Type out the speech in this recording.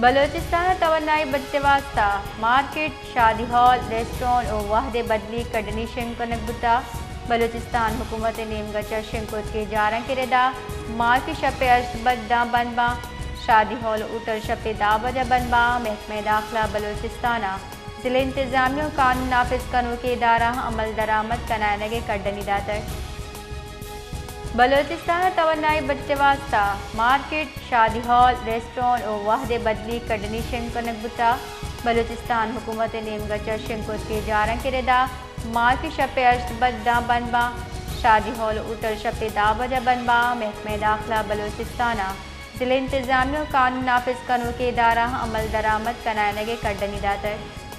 بلوچستان ءَ توانائی بچت ءِ واستہ مارکیٹ، شادی ہال، ریسٹورنٹ ءُ وھد ءِ بدلی کڈنی شنگ کنگ بوتگ۔ بلوچستان حکومت ءِ نیمگ ءَ چہ شنگ کتگیں جارانک ءِ ردا مارکیٹ شپ ءِ ہشت بج ءَ داں بند باں، شادی ہال ءُ ہوٹل شپ ءِ دہ بج ءَ بند باں۔ محکمہ داخلہ بلوچستان ءَ ضلع انتظامیہ ءُ قانون نافذ کنوکیں ادارہاں عمل درآمد کنائینگ ءِ کڈنی داتگ۔ بلوچستان ءَ توانائی بچت ءِ واستہ مارکیٹ، شادی ہال، ریسٹورنٹ ءُ وھد ءِ بدلی کڈنی شنگ کنگ بوتگ۔ بلوچستان حکومت ءِ نیمگ ءَ چہ شنگ کتگیں جارانک ءِ ردا مارکیٹ شپ ءِ ہشت بج ءَ داں بند باں، شادی ہال ءُ ہوٹل شپ ءِ دہ بج ءَ بند باں۔ محکمہ داخلہ بلوچستان ءَ ضلع انتظامیہ ءُ قانون نافذ کنوکیں ادارہاں عمل درآمد کنائینگ ءِ کڈنی داتگ۔